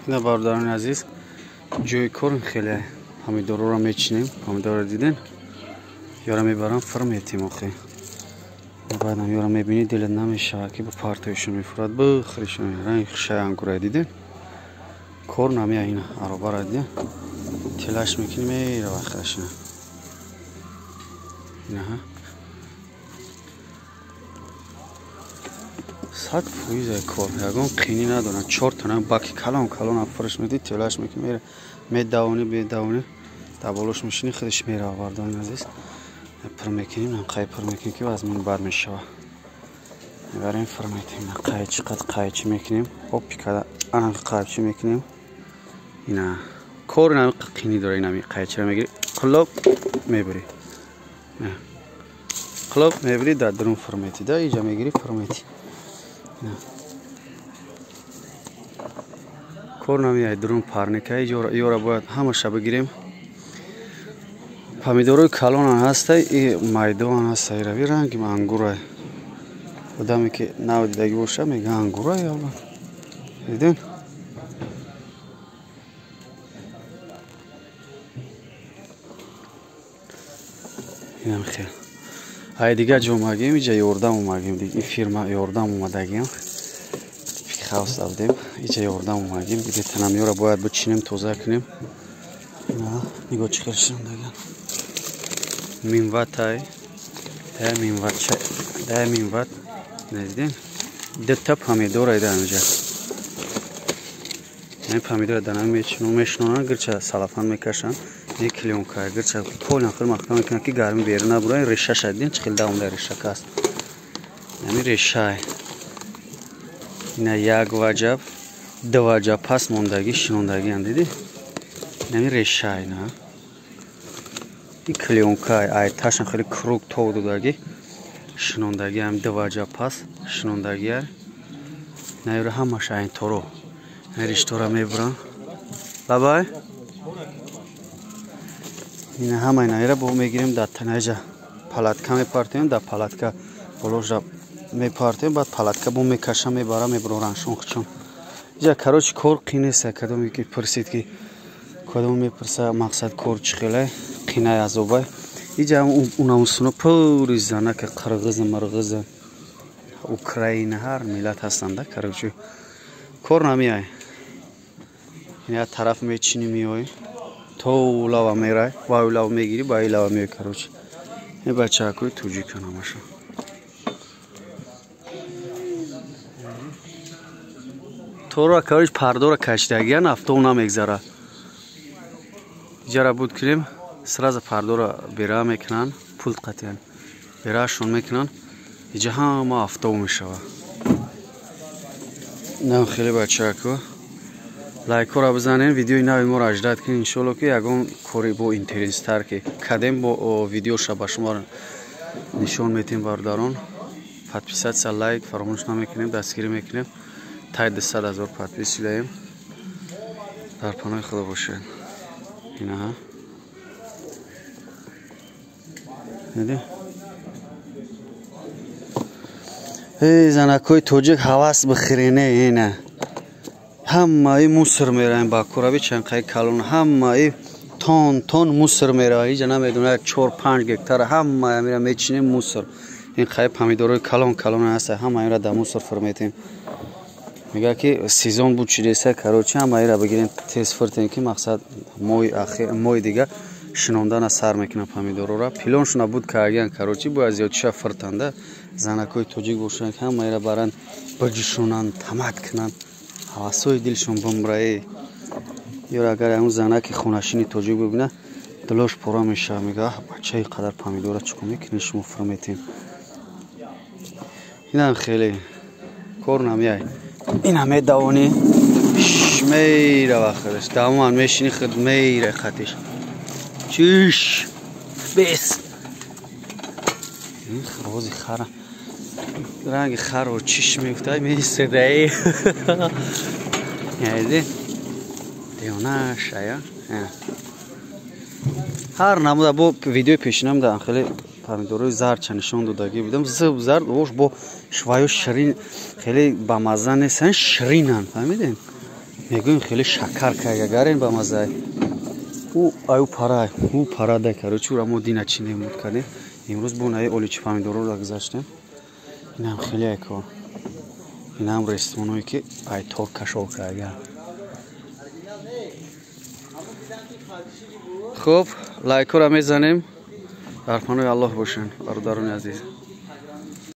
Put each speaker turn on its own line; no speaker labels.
Ина бародарони азиз, ҷои кор хеле помидорро мечинем. Помидорро диден? Ёра мебарам, фир метим охи. Баъдам ёра мебинӣ, дилат намешавад ки ба партоишон мефурад, бихӯришон. Ранги хушай ангура диден? Кор намея ина аробара диден? Тилаш мекунӣ, мерава хашина. Инаҳа. 100% кор, ягон қинӣ надоранд. 4 тона баки калон калон фурш медӣ, тилаш мекунӣ, мера. Медавонӣ, бедавонӣ, дар болош мешинӣ, худаш мерава. Бародарони азиз, пур мекунем, қай пур мекунем ки вазмин бад мешава. Мебарем, фур метем, қайчи қад қайчи мекунем, опи када ана қайчи мекунем. Ина кор ина қинӣ дора, ина қайчиро мегирӣ, қулоб мебурӣ. Қулоб мебурӣ, дар дарун фур метӣ, да иҷа мегирӣ, фур метӣ. Кор намеяй дарун парника, ёра бояд ҳамаша бигирем. Помидорои калонан ҳастай, и майдоан ҳастай, рави ранги ангурай. Одаме ки нав дидагӣ боша, мега ангурай албат. Диден? Инам хел. Ай дигар ҷо омадем, иҷа ёрдам омадем, ин фирма ёрдам омадагиам. Хаус авдем, иҷа ёрдам омадем, танамёра бояд бичинем, тоза кунем. Нигоҳ чӣ хел шинондагиам. Минватай, дая минват, дая минват, надидем? Дта помидора ида инҷа. Ин помидора дана мешинонанд, гирча салафан мекашанд. Ин клёнка, гирча полан хел маҳкам мекунанд ки гарми берун набурад. Ин решаша дидем, чӣ хел давомда решака аст. Ҳамин решай. Ина як ваҷаб, ду ваҷаб пас мондагӣ, шинондагиам, дидӣ? Ҳамин решай, на. Ин клёнка, ай ташам хеле круг тов додагӣ, шинондагӣ ҳам ду ваҷаб пас шинондагӣ. Наёра ҳамаша айн торо. Ин риштора мебуранд. Бабай. Ина ҳама инаира бо мегирем дар танаҷа палатка мепартем, дар палатка болоша мепартем, баъд палатка бо мекаша, мебара, меброраншон хучон. Иҷа короче кор қинеса, кадоме ки пурсид ки кадом мепурса мақсад кор чӣ хеле қинай азобай. Иҷа унамусуно пури занака қирғиз, мирғиз, Украина, ҳар миллат ҳастанда, короче кор намеяй. Ин тараф мечинӣ, меоӣ, то лава мерай, вай лава мегирӣ, ба лава меоӣ, короче. Ин бачаакои тоҷикан ҳамаша. Тора короче пардора кашидагиян, автобус намегзара. Иҷара буд кунем, сразу пардора бера мекунанд, пулт қатиян. Бераашон мекунанд, иҷа ҳама автобус мешава. Нам хеле бачаако. Лайкҳоро бизанем, видеои нави моро аждад кунед, иншоалло ки ягон кори бо интерестар ки кадем бо видеоша ба шумо нишон метем бародарон. Подписаться, лайк фаромӯш намекунем, дастгирӣ мекунем. Тай 200 000 подпис шудаем. Дар паноҳи Худо бошед. Инаҳа. Диди? Эй занакои тоҷик ҳавас бихӯрене, ина. Ҳамаи мусор меравем ба курави чанқаи калон, ҳамаи тон тон мусор мерава. Иҷа намедонам 4-5 гектар ҳамаи амира мечинем мусор. Ин қай помидорои калон калон ҳаст, ҳамаи дар мусор фур метем. Мега ки сезон буд чидеса, короче ҳамаира бигирем тез фуртем ки мақсад моҳи ахир, моҳи дига шинондана сар мекунам помидорора. Пилоншона буд каагиян, короче бояд зиёдша фуртанда. Занакои тоҷик бошанд, ҳамаира баранд биҷушонанд, тамат кунанд, ҳавасҳои дилшон бумраe. Ё агар ҳамун занаки хонашини тоҷик бибина, дилош пора мешавад, мега бача ин қадар помидора чӣ кор мекунед шумо фур метем. Инам хеле кор намеяй. Ина медавонӣ, мерава худаш, давоман мешинӣ, худ мерай хатиш. Чиш бес. Ин рози хара ранги харо чиш меуфтад, меседаи. Яъне девонаша, ҳар намуда бо видеои пешинам дар хеле помидорои зардча нишон додагӣ будам. Зиб зард ош бо шваю ширин, хеле бамазза нестанд, ширинанд, фаҳмидем? Мегӯем, хеле шакар кайга гарен ба маззай. Ӯ аю пара, ӯ пара дай, короче, ура мо дина чинем буд кардем. Имрӯз бо наи оличи помидорро гузаштем. Инам хеле айко. Инам ресторанҳое, ки ай тор кашол кайга. Хуб, лайкҳоро мезанем. Дар паноҳи Аллоҳ бошанд, бародарони азиз.